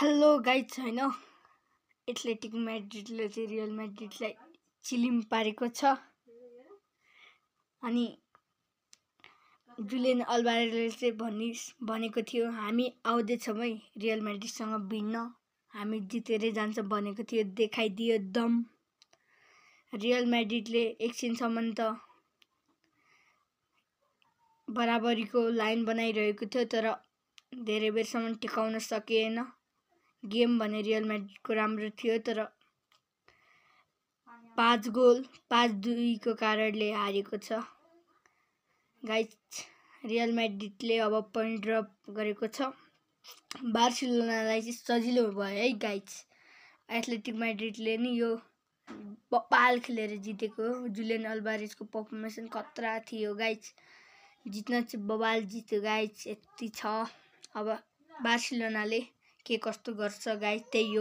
Hello guys हैन athletic म्याड्रिडले चाहिँ real म्याड्रिडलाई Chilima पारेको छ। अनि जुलियन अल्भारेजले चाहिँ भनेको थियो हामी आउँदैछौँ है रियल म्याड्रिडसँग भिड्न, हामी जितेरै जान्छ भनेको थियो। देखाइदियो दम। रियल म्याड्रिडले एकछिनसम्म त बराबरीको लाइन बनाइरहेको थियो, तर धेरै बेरसम्म टिकाउन सकिएन। गेम भने रियल म्याड्रिडको राम्रो थियो, तर 5 गोल 5-2 को कारणले हारेको छ। गाइज रियल म्याड्रिडले अब पोइन्ट ड्रप गरेको छ। बार्सिलोनालाई चाहिँ सजिलो भयो है गाइज। एथलेटिक म्याड्रिडले नि यो बबाल खेलेर जितेको। जुलियन अल्भारेजको पर्फर्मेन्स खतरा थियो गाइज। जित्न चाहिँ बबाल जित्यो गाइज। यति छ। अब बार्सिलोनाले के कस्तो गर्छ गाइज, त्यही हो।